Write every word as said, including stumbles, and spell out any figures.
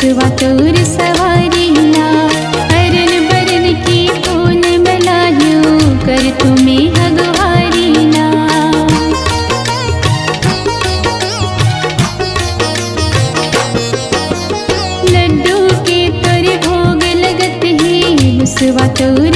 मुसवा तोर सवारी ना, अरन बरन के फूल म लाहियो, करथों मेंह गोहारी ना। लड्डू के तोर भोग लगत हे, मुसवा तोर